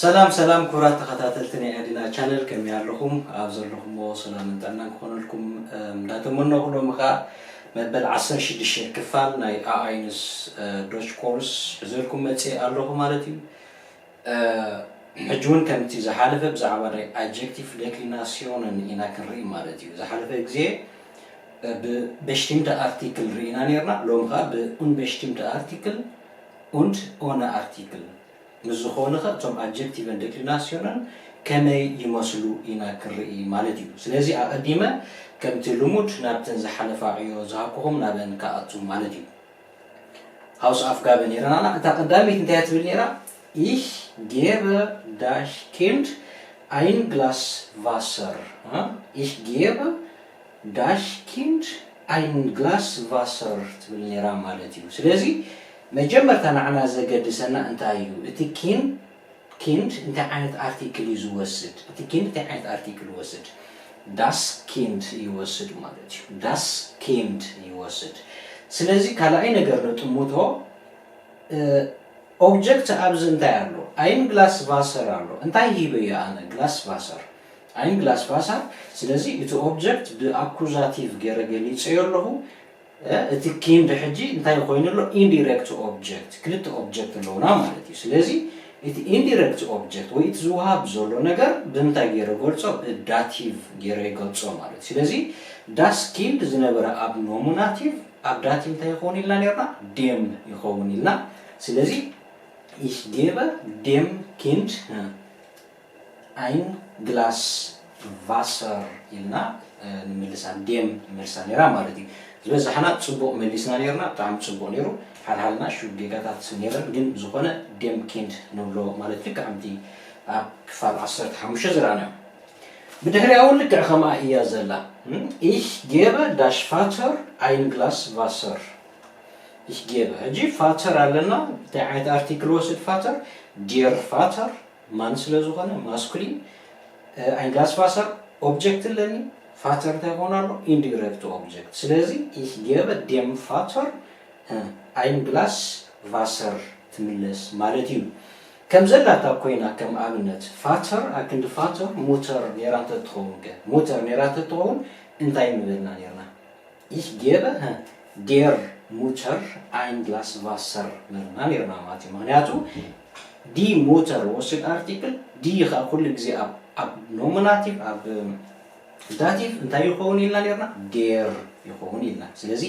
ሰላም ሰላም ክቡራት ተኸታተልቲ ናይ ኣዲና ቻነል፣ ከመይ ኣለኹም? ኣብ ዘለኹሞ ሰላምን ጥዕናን ክኾነልኩም እንዳተመነኹ፣ ሎሚ ኸኣ መበል ዓሰርተ ሽዱሽተ ክፋል ናይ ኣኣይንስ ዶች ኮርስ ሒዘልኩም መጽእ ኣለኹ ማለት እዩ። ሕጂ እውን ከምቲ ዝሓለፈ ብዛዕባ ናይ ኣጀክቲቭ ደክሊናሲዮንን ኢና ክንርኢ ማለት እዩ። ዝሓለፈ ግዜ ብበሽቲምተ ኣርቲክል ርኢና ነርና፣ ሎም ኸኣ ብኡንበሽቲምተ ኣርቲክል ኡንድ ኦነ ኣርቲክል ምስ ዝኾነ ኸ እቶም ኣጀክቲቨን ደክሊናሲዮንን ከመይ ይመስሉ ኢና ክንርኢ ማለት እዩ። ስለዚ ኣቐዲመ ከምቲ ልሙድ ናብተን ዝሓለፋ ዕዮ ዝሃብኩኹም ናበን ክኣቱ ማለት እዩ። ሃውስ ኣፍጋበ ነይረና። እታ ቀዳመይቲ እንታይ እያ ትብል ነይራ? Ich gebe das Kind ein Glas Wasser. Ich gebe das Kind ein Glas Wasser ትብል ነይራ ማለት እዩ። ስለዚ መጀመርታ ንዓና ዘገድሰና እንታይ እዩ? እቲ ኪን ኪንድ እንታይ ዓይነት ኣርቲክል እዩ ዝወስድ? እቲ ኪንድ እንታይ ዓይነት ኣርቲክል ይወስድ? ዳስ ኪንድ ይወስድ ማለት እዩ። ዳስ ኪንድ ይወስድ። ስለዚ ካልኣይ ነገር ነጥምቶ፣ ኦብጀክት ኣብዚ እንታይ ኣሎ? ኣይን ግላስ ቫሰር ኣሎ። እንታይ ሂበዮ ኣነ? ግላስ ቫሰር፣ ኣይን ግላስ ቫሰር። ስለዚ እቲ ኦብጀክት ብኣኩዛቲቭ ገይረ ገሊጸዮ ኣለኹ። እቲ ኪንድ ሕጂ እንታይ ኮይኑ ኣሎ? ኢንዲሬክት ኦብጀክት። ክልተ ኦብጀክት ኣለውና ማለት እዩ። ስለዚ እቲ ኢንዲሬክት ኦብጀክት ወይ እቲ ዝወሃብ ዘሎ ነገር ብምንታይ ገይረ ገልጾ? ብዳቲቭ ገይረ ይገልጾ ማለት እዩ። ስለዚ ዳስ ኪንድ ዝነበረ ኣብ ኖሚናቲቭ፣ ኣብ ዳቲቭ እንታይ ይኸውን ኢልና ነርና? ዴም ይኸውን ኢልና። ስለዚ ich gebe dem Kind ein Glas Wasser ኢልና ንምልሳ፣ ዴም ንመልሳ ነይራ ማለት እዩ። ዝበዛሕና ጽቡቕ መሊስና ነይርና፣ ብጣዕሚ ጽቡቕ ነይሩ። ሓልሓልና ሹ ጌጋታት ነይረን፣ ግን ዝኾነ ዴም ኪንድ ንብሎ ማለት እዩ። ከምቲ ኣብ ክፋል ዓሰርተ ሓሙሽተ ዝረኣናዮ። ብድሕሪኣ እውን ልክዕ ከምኣ እያ ዘላ። Ich gebe das Vater ein Glas Wasser. Ich gebe ሕጂ ፋተር ኣለና። እንታይ ዓይነት ኣርቲክል ወስድ ፋተር? ዲር ፋተር ማን ስለ ዝኾነ ማስኩሊን። ኣይን ግላስ ቫሰር ኦብጀክት ኣለኒ፣ ፋተር እንታይ ይኾን ኣሎ? ኢንዲረክት ኦብጀክት። ስለዚ ich gebe dem Vater ein Glas Wasser ትምለስ ማለት እዩ። ከም ዘላታ ኮይና፣ ከም ኣብነት ፋተር ኣክንዲ ፋተር ሙተር ኔራ እንተትኸውን ከ? ሙተር ኔራ እንተትኸውን እንታይ ምበልና ኔርና? Ich gebe der Mutter ein Glas Wasser ምበልና ኔርና ማለት እዩ። ምክንያቱ ዲ ሙተር ወስድ ኣርቲክል፣ ዲ ኸዓ ኩሉ ግዜ ኣብ ኖሚናቲቭ፣ ኣብ ዳቲቭ እንታይ ይኸውን ኢልና ኔርና? ዴር ይኸውን ኢልና። ስለዚ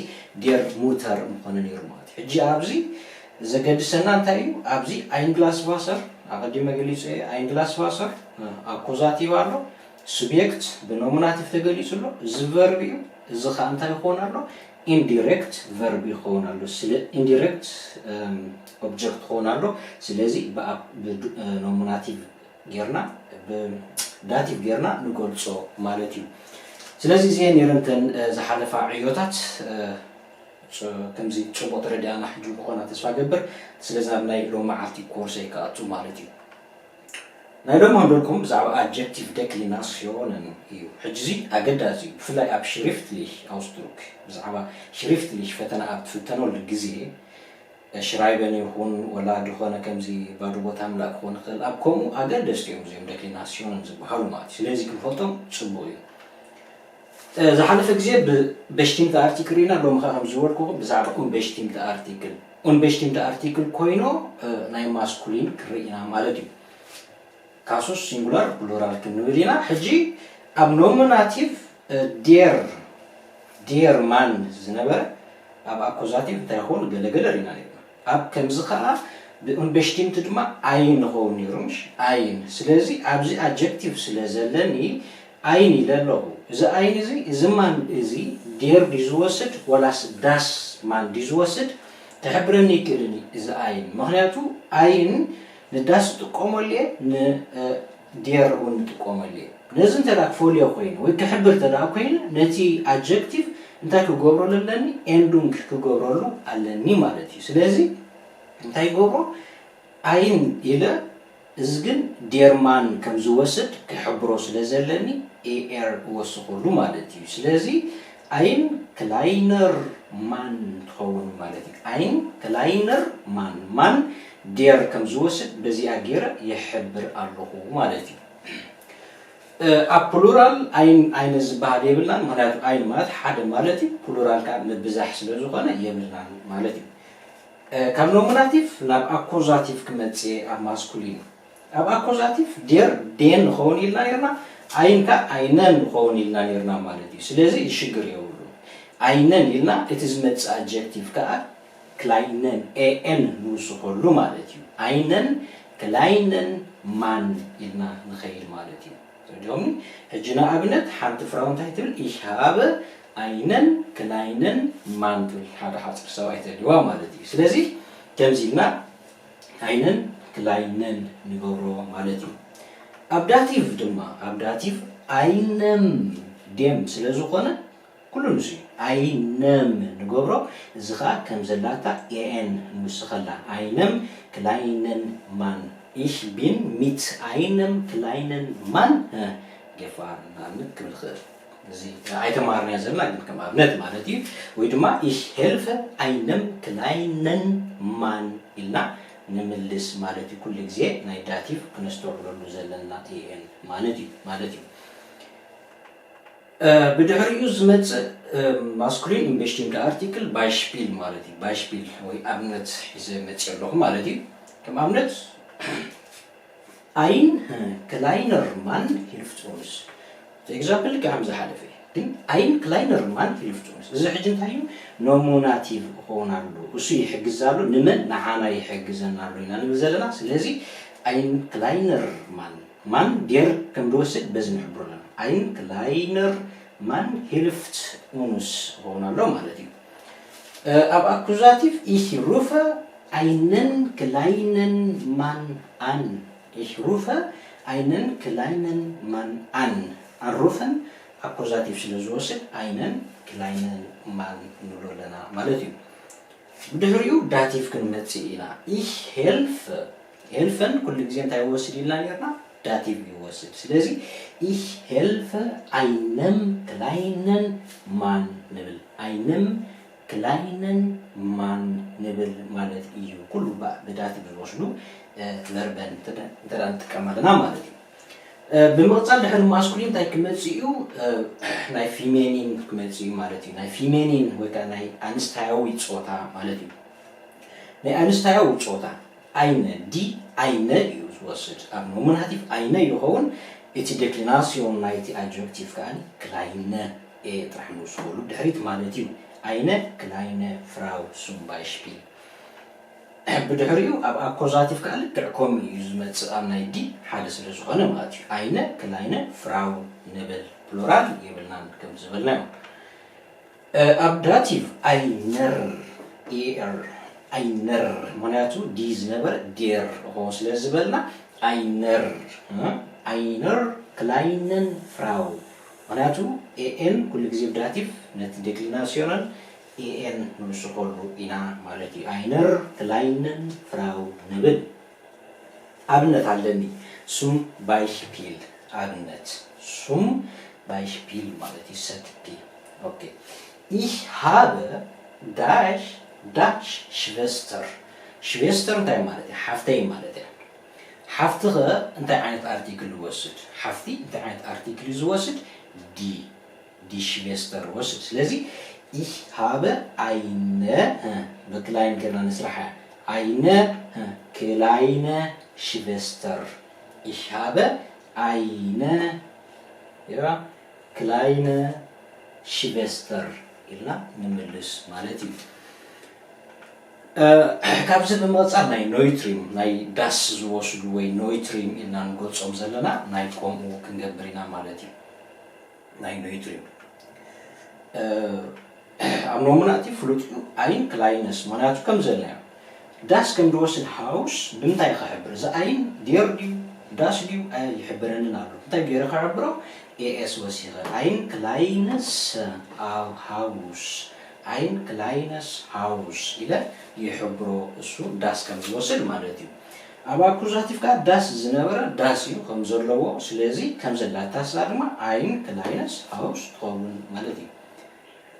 ዴር ሙተር ምኾነ ኔሩ ማለት እዩ። ሕጂ ኣብዚ ዘገድሰና እንታይ እዩ? ኣብዚ ኣይን ግላስ ቫሰር ኣቐዲመ ገሊጸ እየ። ኣይን ግላስ ቫሰር ኣኩዛቲቭ ኣሎ፣ ሱብየክት ብኖሚናቲቭ ተገሊጹ ኣሎ። እዚ ቨርብ እዩ። እዚ ኸዓ እንታይ ይኸውን ኣሎ? ኢንዲሬክት ቨርብ ይኸውን ኣሎ። ስለ ኢንዲሬክት ኦብጀክት ክኸውን ኣሎ። ስለዚ ብኖሚናቲቭ ጌርና፣ ብዳቲቭ ጌርና ንገልጾ ማለት እዩ። ስለዚ እዚኤን ነይረን እተን ዝሓለፋ ዕዮታት። ከምዚ ጽቡቕ ተረዲኣና ሕጂ ክኾና ተስፋ ገብር። ስለዚ ናብ ናይ ሎም መዓልቲ ኮርሰይ ክኣቱ ማለት እዩ። ናይ ሎም ሃንደልኩም ብዛዕባ ኣጀክቲቭ ደክሊናስዮንን እዩ። ሕጂ እዚ ኣገዳሲ እዩ፣ ብፍላይ ኣብ ሽሪፍትሊሽ ኣውስድሩክ። ብዛዕባ ሽሪፍትሊሽ ፈተና ኣብ ትፍተነሉ ግዜ ሽራይበን ይኹን ወላ ዝኾነ ከምዚ ባዶ ቦታ ምላእ ክኾን ይኽእል። ኣብ ከምኡ ኣገደስቲ እዮም እዚኦም ደክሊናስዮንን ዝበሃሉ ማለት እዩ። ስለዚ ክንፈልጦም ጽቡቕ እዩ። ዝሓለፈ ግዜ ብበሽቲምተ ኣርቲክል ርኢና፣ ሎሚ ኸዓ ከም ዝበልኩኹም ብዛዕባ ኡንበሽቲምተ ኣርቲክል፣ ኡንበሽቲምተ ኣርቲክል ኮይኑ ናይ ማስኩሊን ክርኢ ኢና ማለት እዩ። ካሱስ ሲንጉላር ፕሉራል ክንብል ኢና። ሕጂ ኣብ ኖሚናቲቭ ዴር ዴር ማን ዝነበረ ኣብ ኣኮዛቲቭ እንታይ ይኸውን? ገለገለ ርኢና ነርና። ኣብ ከምዚ ኸዓ ብኡንበሽቲምት ድማ ኣይን ይኸውን ነይሩ፣ ምሽ? ኣይን። ስለዚ ኣብዚ ኣጀክቲቭ ስለ ዘለኒ ኣይን ኢለ ኣለኹ። እዚ ኣይን እዚ፣ እዚ ማን እዚ ዴር ድዩ ዝወስድ ወላስ ዳስ ማን ድዩ ዝወስድ ክሕብረኒ ይክእልን እዩ እዚ ኣይን። ምኽንያቱ ኣይን ንዳስ እጥቀመሉ እየ፣ ንዴር እውን እጥቀመሉ እየ። ነዚ እንተ ደኣ ክፈልዮ ኮይኑ ወይ ክሕብር እንተ ደኣ ኮይኑ ነቲ ኣጀክቲቭ እንታይ ክገብረሉ ኣለኒ? ኤንዱንግ ክገብረሉ ኣለኒ ማለት እዩ። ስለዚ እንታይ ይገብሮ? ኣይን ኢለ እዚ ግን ዴርማን ከም ዝወስድ ክሕብሮ ስለ ዘለኒ ኤኤር እወስኸሉ ማለት እዩ። ስለዚ ኣይን ክላይነር ማን ትኸውን ማለት እዩ። ኣይን ክላይነር ማን፣ ማን der ከም ዝወስድ በዚኣ ገይረ ይሕብር ኣለኹ ማለት እዩ። ኣብ ፕሉራል ኣይን ኣይነ ዝበሃል የብልናን፣ ምክንያቱ ኣይን ማለት ሓደ ማለት እዩ። ፕሉራል ከዓ ምብዛሕ ስለ ዝኾነ የብልናን ማለት እዩ። ካብ ኖሚናቲቭ ናብ ኣኮዛቲቭ ክመፅእ ኣብ ማስኩሊን። ኣብ ኣኮዛቲቭ ዴር ዴን ንኸውን ኢልና ነርና፣ ኣይን ከዓ ኣይነን ንኸውን ኢልና ነርና ማለት እዩ። ስለዚ ሽግር የብሉ። ኣይነን ኢልና እቲ ዝመፅእ ኣጀክቲቭ ከዓ ክላይነን ኤኤን ንውስኸሉ ማለት እዩ። ኣይነን ክላይነን ማን ኢልና ንኸይድ ማለት እዩ። ዲኹም ሕጂ ንኣብነት ሓንቲ ፍራው እንታይ ትብል? Ich habe einen kleinen Mann ትብል፣ ሓደ ሓፂር ሰብኣይ ተልዋ ማለት እዩ። ስለዚ ከምዚ ኢልና ኣይነን ክላይነን ንገብሮ ማለት እዩ። ኣብ ዳቲቭ ድማ ኣብ ዳቲቭ ኣይነም ዴም ስለ ዝኾነ ኩሉ ንሱ እዩ። ኣይነም ንገብሮ፣ እዚ ኸዓ ከም ዘላታ ኤኤን ንውስኸላ። ኣይነም ክላይነን ማን። Ich bin mit einem kleinen Mann gefahren ንኣብነት ክብል ይኽእል። እዚ ኣይተማሃርናዮ ዘለና ግን ከም ኣብነት ማለት እዩ። ወይ ድማ ich helfe einem kleinen Mann ኢልና ንምልስ ማለት እዩ። ኩሉ ግዜ ናይ ዳቲቭ ክነስተውዕለሉ ዘለና ኤኤን ማለት እዩ ማለት እዩ። ብድሕሪኡ ዝመፅእ ማስኩሊን ኢንቨስቲንግ ኣርቲክል ባይሽፒል ማለት እዩ። ባይሽፒል ወይ ኣብነት ሒዘ መፅእ ኣለኹ ማለት እዩ። ከም ኣብነት ኣይን ክላይነር ማን ሂልፍት ኡንስ። ኤግዛምፕል ከም ዝሓለፈ ግን ኣይን ክላይነር ማን ሂልፍት ኡንስ። እዚ ሕጂ እንታይ እዩ? ኖሚናቲቭ ክኸውን ኣሎ። እሱ ይሕግዝ ኣሎ። ንመን? ንዓና ይሕግዘና ኣሎ ኢና ንብል ዘለና። ስለዚ ኣይን ክላይነር ማን ማን ዴር ከም ዝወስድ በዚ ንሕብሮ ኣለና። Ein kleiner Mann hilft uns ክኸውን ኣሎ ማለት እዩ። ኣብ ኣኩዛቲቭ ich rufe einen kleinen Mann an። Ich rufe einen kleinen Mann an። ኣሩፈን ኣኩዛቲቭ ስለ ዝወስድ ኣይነን ክላይነን ማን ንብሎ ኣለና ማለት እዩ። ብድሕሪኡ ዳቲቭ ክንመፅእ ኢና። Ich helfe። ሄልፈን ኩሉ ግዜ እንታይ ይወስድ ኢልና ነርና? ዳቲቭ ይወስድ። ስለዚ ich helfe einem kleinen Mann ንብል። Einem kleinen Mann ንብል ማለት እዩ። ኩሉ ብዳቲቭ ዝወስዱ ቨርበን እንተ ንጥቀም ኣለና ማለት እዩ። ብምቕፃል ድሕሪ ማስኩሊን እንታይ ክመፅእ እዩ? ናይ ፊሜኒን ክመፅእ እዩ ማለት እዩ። ናይ ፊሜኒን ወይ ከዓ ናይ ኣንስታያዊ ፆታ ማለት እዩ። ናይ ኣንስታያዊ ፆታ ኣይነ ዲ ኣይነ እዩ ዝወስድ። ኣብ ኖሚናቲቭ ኣይነ ይኸውን። እቲ ዴክሊናሲዮን ናይቲ ኣጀክቲቭ ከዓ ክላይነ ኤ ጥራሕ ንውስኸሉ ድሕሪት ማለት እዩ። ኣይነ ክላይነ ፍራው ሱም ባይሽፒል። ብድሕሪኡ ኣብ ኣኮዛቲቭ ከዓ ልክዕ ከምኡ እዩ ዝመፅእ፣ ኣብ ናይ ዲ ሓደ ስለ ዝኾነ ማለት እዩ። ኣይነ ክላይነ ፍራው ንብል፣ ፕሉራል የብልናን ከም ዝበልናዮ። ኣብ ዳቲቭ ኣይነር ኤር ኣይነር፣ ምክንያቱ ዲ ዝነበረ ዴር ኾ ስለ ዝበልና ኣይነር ኣይነር ክላይነን ፍራው፣ ምክንያቱ ኤኤን ኩሉ ግዜ ብዳቲቭ ነቲ ዴክሊናሲዮነን ኤኤን ንውስኸሉ ኢና ማለት እዩ። ኣይነር ክላይነን ፍራው ንብል። ኣብነት ኣለኒ። ሱም ባይሽፒል ኣብነት። ሱም ባይሽፒል ማለት እዩ ሰትፒ። ኦኬ። Ich habe dash dash ሽቨስተር። ሽቨስተር እንታይ ማለት እዩ? ሓፍተይ ማለት እዩ። ሓፍቲ ኸ እንታይ ዓይነት ኣርቲክል ይወስድ? ሓፍቲ እንታይ ዓይነት ኣርቲክል እዩ ዝወስድ? ዲ ዲ ሽቨስተር ወስድ። ስለዚ ich habe eine ብክላይን ጌርና ንስራሓ። Eine kleine Schwester። Ich habe eine ja kleine Schwester ኢልና ንምልስ ማለት እዩ። ካብዚ ብምቕፃል ናይ ኖይትሪም ናይ ዳስ ዝወስዱ ወይ ኖይትሪም ኢልና ንገልፆም ዘለና ናይ ከምኡ ክንገብር ኢና ማለት እዩ። ናይ ኖይትሪም ኣብ ኖሚናቲቭ ፍሉጥ እዩ። ኣይን ክላይነስ ምክንያቱ ከም ዘለናዮ ዳስ ከም ዝወስድ ሃውስ ብምንታይ ክሕብር? እዚ ኣይን ዴር ድዩ ዳስ ድዩ ይሕብረንን ኣሎ። እንታይ ገይረ ክሕብሮ? ኤኤስ ወሲኸ። Ein kleines Haus። Ein kleines Haus ኢለ ይሕብሮ፣ እሱ ዳስ ከም ዝወስድ ማለት እዩ። ኣብ ኣኩዛቲቭ ከዓ ዳስ ዝነበረ ዳስ እዩ ከም ዘለዎ፣ ስለዚ ከም ዘላታ ስላ ድማ Ein kleines Haus ትኸውን ማለት እዩ።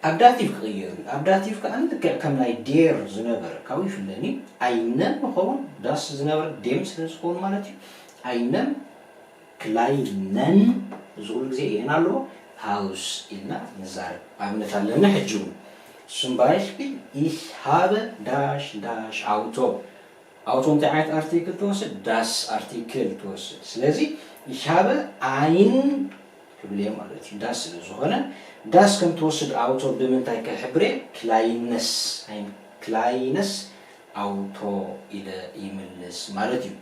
ኣብ ዳቲቭ ክቕየር እዩ። ኣብ ዳቲቭ ከዓ ልክዕ ከም ናይ ዴር ዝነበረ ካብኡ ይፍለን እዩ። ኣይነም ይኸውን ዳስ ዝነበረ ዴም ስለ ዝኸውን ማለት እዩ። ኣይነም ክላይነን እዚ ኩሉ ግዜ እየን ኣለዎ ሃውስ ኢልና ንዛረብ። ኣብነት ኣለና ሕጂ እውን። Zum Beispiel, ich habe dash dash Auto. ኣውቶ እንታይ ዓይነት ኣርቲክል ትወስድ? ዳስ ኣርቲክል ትወስድ። ስለዚ ich habe ein ክብል እየ ማለት እዩ። ዳስ ስለ ዝኾነ ዳስ ከም ትወስድ ኣውቶ ብምንታይ ክሕብሬ? ክላይነስ ኣይን ክላይነስ ኣውቶ ኢለ ይምልስ ማለት እዩ።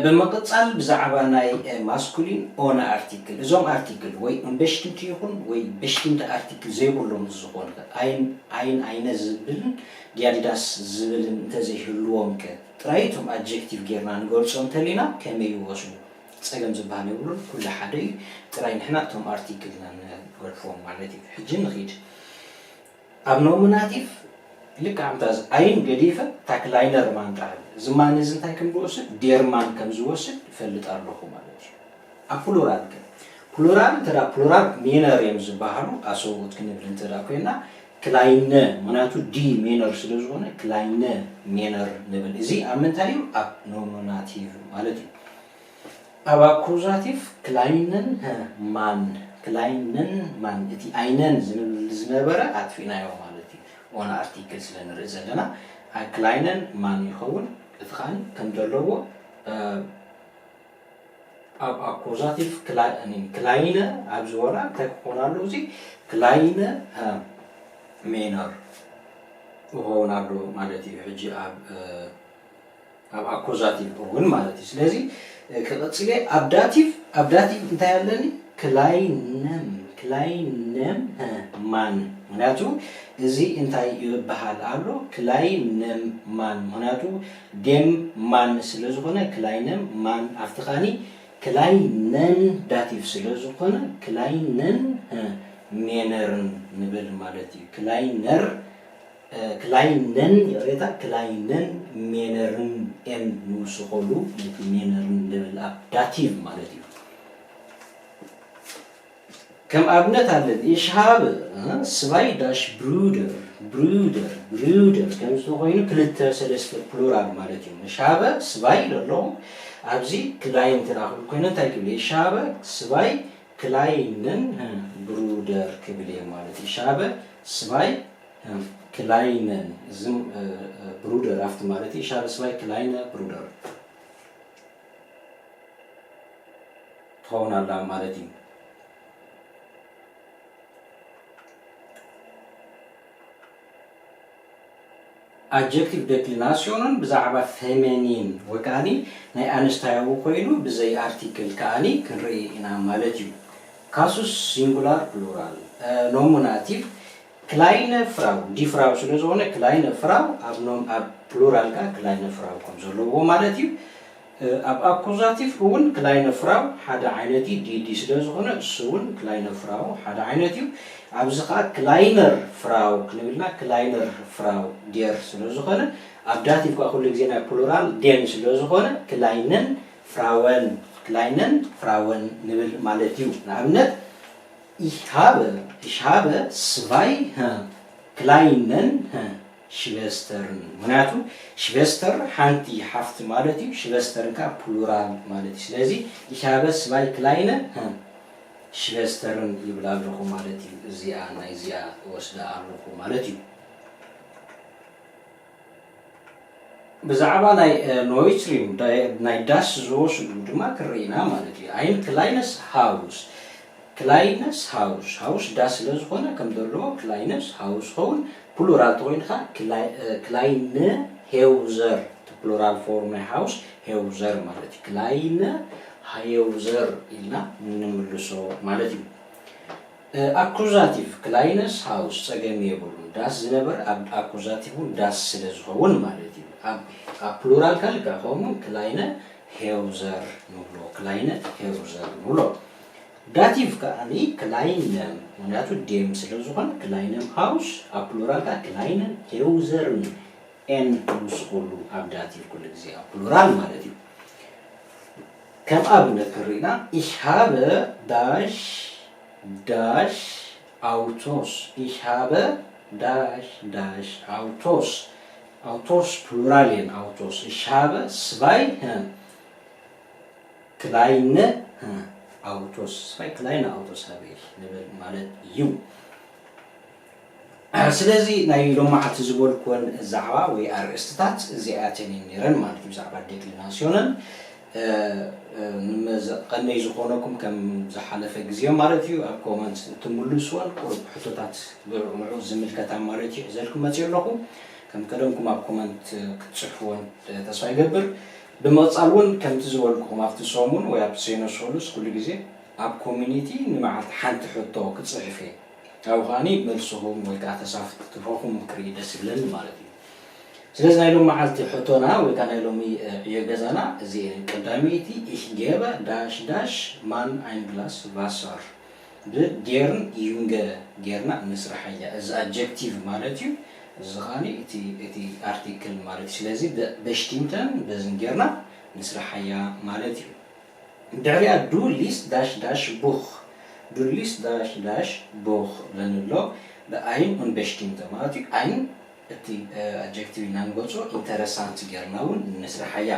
ብምቕጻል ብዛዕባ ናይ ማስኩሊን ኦነ ኣርቲክል፣ እዞም ኣርቲክል ወይ እምበሽትምቲ ይኹን ወይ በሽትምቲ ኣርቲክል ዘይብሎም ዝኾነ ኣይን ኣይን ኣይነ ዝብልን ዲያዲዳስ ዝብልን እንተዘይህልዎም ከ ጥራይ እቶም ኣጀክቲቭ ጌርና ንገልጾ እንተሊና ከመይ ይወስኑ? ጸገም ዝበሃል የብሉን። ኩሉ ሓደ እዩ። ጥራይ ንሕና እቶም ኣርቲክል ኢና ንገድፎም ማለት እዩ። ሕጂ ንኺድ ኣብ ኖሚናቲቭ ልክዕ ኣብታ ኣይን ገዲፈ ታክላይነር ማን ጥራሕ እዚ ማን እዚ እንታይ ከም ዝወስድ ዴርማን ከም ዝወስድ እፈልጥ ኣለኹ ማለት እዩ። ኣብ ፕሉራል ከ ፕሉራል እንተ ፕሉራል ሜነር እዮም ዝበሃሉ ኣሰብኡት ክንብል እንተ ኮይና ክላይነ ምክንያቱ ዲ ሜነር ስለ ዝኾነ ክላይነ ሜነር ንብል። እዚ ኣብ ምንታይ እዩ? ኣብ ኖሚናቲቭ ማለት እዩ። ኣብ ኣኩዛቲቭ ክላይነን ማን ክላይነን ማን እቲ ኣይነን ዝብል ዝነበረ ኣጥፊእናዮ ማለት እዩ። ኦነ ኣርቲክል ስለ ንርኢ ዘለና ክላይነን ማን ይኸውን። እቲ ኻን ከም ዘለዎ ኣብ ኣኮዛቲቭ ክላይነ ኣብ ዝበላ እንታይ ክኾን ኣሎ? እዚ ክላይነ ሜነር ክኸውን ኣሎ ማለት እዩ። ሕጂ ኣብ ኣብ ኣኮዛቲቭ እውን ማለት እዩ። ስለዚ ክቕፅል ኣብ ዳቲቭ ኣብ ዳቲቭ እንታይ ኣለኒ? ክላይነም ክላይነም ማን ምክንያቱ እዚ እንታይ ይበሃል ኣሎ? ክላይነም ማን ምክንያቱ ዴም ማን ስለ ዝኾነ ክላይነም ማን ኣብቲ ኻኒ ክላይነን ዳቲቭ ስለ ዝኾነ ክላይነን ሜነርን ንብል ማለት እዩ። ክላይነር ክላይነን ይቕሬታ ክላይነን ሜነርን ኤን ንውስኸሉ ነቲ ሜነርን ንብል ኣብ ዳቲቭ ማለት እዩ። ከም ኣብነት ኣለን ich habe ስባይ ዳሽ ብሩደር ብሩደር ብሩደር ከምዚ ተኮይኑ ክልተ ሰለስተ ፕሉራል ማለት እዩ። Ich habe ስባይ ኣለኹ ኣብዚ ክላይን ትራክብ ኮይኑ እንታይ ክብል ich habe ስባይ ክላይንን ብሩደር ክብል እየ ማለት ich habe ስባይ ክላይነን እዝም ብሩደር ኣብቲ ማለት ich habe ስባይ ክላይነ ብሩደር ትኸውን ኣላ ማለት እዩ። ኣጀክቲቭ ደክሊናሲዮንን ብዛዕባ ፌሜኒን ወይ ከዓኒ ናይ ኣንስታያዊ ኮይኑ ብዘይ ኣርቲክል ከዓኒ ክንርኢ ኢና ማለት እዩ። ካሱስ ሲንጉላር ፕሉራል ኖሚናቲቭ ክላይነ ፍራው ዲ ፍራው ስለ ዝኾነ ክላይነ ፍራው ኣብ ኖም ኣብ ፕሉራል ከ ክላይነ ፍራው ከም ዘለዎ ማለት እዩ። ኣብ ኣኩዛቲቭ እውን ክላይነ ፍራው ሓደ ዓይነት እዩ። ዲዲ ስለ ዝኾነ እሱ እውን ክላይነ ፍራው ሓደ ዓይነት እዩ። ኣብዚ ከዓ ክላይነር ፍራው ክንብልና ክላይነር ፍራው ዴር ስለ ዝኾነ ኣብ ዳቲቭ ከዓ ኩሉ ግዜ ናይ ፕሉራል ዴን ስለ ዝኾነ ክላይነን ፍራወን ክላይነን ፍራወን ንብል ማለት እዩ። ንኣብነት Ich habe ich habe zwei kleinen ሽቨስተርን ምክንያቱ ሽቨስተር ሓንቲ ሓፍቲ ማለት እዩ። ሽቨስተርን ከዓ ፕሉራል ማለት እዩ። ስለዚ ich habe zwei kleine ሽቨስተርን ይብል ኣለኹ ማለት እዩ። እዚኣ ናይ እዚኣ ወስዳ ኣለኹ ማለት እዩ። ብዛዕባ ናይ ኖይትሪም ናይ ዳስ ዝወስዱ ድማ ክርኢና ማለት እዩ። ኣይን ክላይነስ ሃውስ ክላይነስ ሃውስ ሃውስ ዳስ ስለ ዝኾነ ከም ዘለዎ ክላይነስ ሃውስ ኸውን ፕሉራል ተኮይንካ ክላይነ ሄውዘር ፕሉራል ፎርም ናይ ሃውስ ሄውዘር ማለት እዩ። ክላይነ ሄውዘር ኢልና ንምልሶ ማለት እዩ። ኣኩዛቲቭ ክላይነስ ሃውስ ጸገም የብሉን። ዳስ ዝነበር ኣብ ኣኩዛቲቭ እውን ዳስ ስለ ዝኸውን ማለት እዩ። ኣብ ፕሉራል ካልካ ከምኡ ክላይነ ሄውዘር ንብሎ ክላይነ ሄውዘር ንብሎ። ዳቲቭ ከዓኒ ክላይነም ምክንያቱ ዴም ስለ ዝኾነ ክላይነም ሃውስ ኣብ ፕሉራል ከዓ ክላይነም ሄውዘርን ኤን ምስ ኩሉ ኣብ ዳቲቭ ኩሉ ግዜ ኣብ ፕሉራል ማለት እዩ። ከም ኣብነት ክርኢና ich habe dash dash Autos. Ich habe dash dash Autos. Autos plural እየን Autos። Ich habe zwei kleine Autos። Zwei kleine Autos habe ich ንብል ማለት እዩ። ስለዚ ናይ ሎማዓልቲ ዝበልኩወን ዛዕባ ወይ ኣርእስትታት እዚኣተን እየን ነይረን ማለት እዩ። ብዛዕባ ዴክሊናሲዮንን ቀነይ ዝኾነኩም ከም ዝሓለፈ ግዜ ማለት እዩ ኣብ ኮመንት እትምልስወን ቁሩብ ሕቶታት ንዑ ዝምልከታ ማለት እዩ ሒዘልኩም መፅእ ኣለኹ። ከም ቀደምኩም ኣብ ኮመንት ክትፅሕፍዎን ተስፋ ይገብር። ብምቕፃል እውን ከምቲ ዝበልኩኹም ኣብቲ ሰሙን ወይ ኣብቲ ሰይኖ ሰሉስ ኩሉ ግዜ ኣብ ኮሚኒቲ ንመዓልቲ ሓንቲ ሕቶ ክፅሕፍ እየ። ኣብኡ ከዓኒ መልስኹም ወይ ከዓ ተሳትፎኹም ክርኢ ደስ ይብለኒ ማለት እዩ። ስለዚ ናይ ሎም መዓልቲ ሕቶና ወይ ከዓ ናይ ሎሚ ዕዮ ገዛና እዚ ቀዳመይቲ ich gebe dash dash Mann ein Glas Wasser ብጌርን ዩንገ ጌርና ንስርሓያ። እዚ ኣጀክቲቭ ማለት እዩ። እዚ ከዓኒ እቲ ኣርቲክል ማለት እዩ። ስለዚ በሽቲምተን በዝን ጌርና ንስርሓያ ማለት እዩ። ድሕሪኣ du liest dash dash Buch du liest dash dash Buch ብለኒ ኣሎ። ብኣይን ኡን በሽቲምተ ማለት እዩ። ኣይን እቲ ኣጀክቲቭ ኢና ንገልፆ። ኢንተረሳንት ጌርና እውን ንስርሓያ።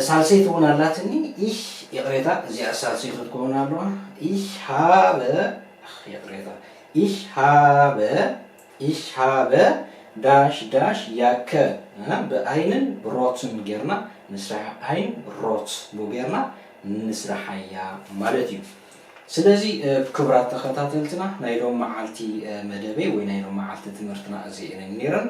ሳልሰይቲ እውን ኣላትኒ። Ich ይቕሬታ፣ እዚኣ ሳልሰይቲ ክትከውን ኣለዋ። Ich habe ይቕሬታ፣ ich habe ich habe dash dash Jacke ብኣይንን ብሮትን ጌርና ንስራሕ። ኣይን ሮት ብኡ ጌርና ንስርሓያ ማለት እዩ። ስለዚ ክቡራት ተኸታተልትና ናይ ሎም መዓልቲ መደበይ ወይ ናይ ሎም መዓልቲ ትምህርትና እዚ እየን ነይረን።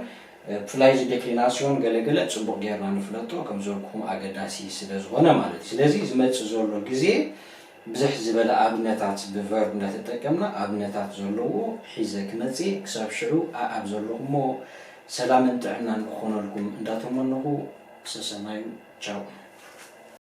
ብፍላይ እዚ ዴክሊናሲዮን ገለገለ ፅቡቕ ጌርና ንፍለጦ ከም ዝበልኩኹም ኣገዳሲ ስለ ዝኾነ ማለት እዩ። ስለዚ ዝመፅእ ዘሎ ግዜ ብዝሕ ዝበለ ኣብነታት ብቨርብ እንዳተጠቀምና ኣብነታት ዘለዎ ሒዘ ክመፅእ። ክሳብ ሽዑ ኣኣብ ዘለኹሞ ሰላምን ጥዕናን ክኾነልኩም እንዳተመነኹ ሰሰናዩ። ቻው።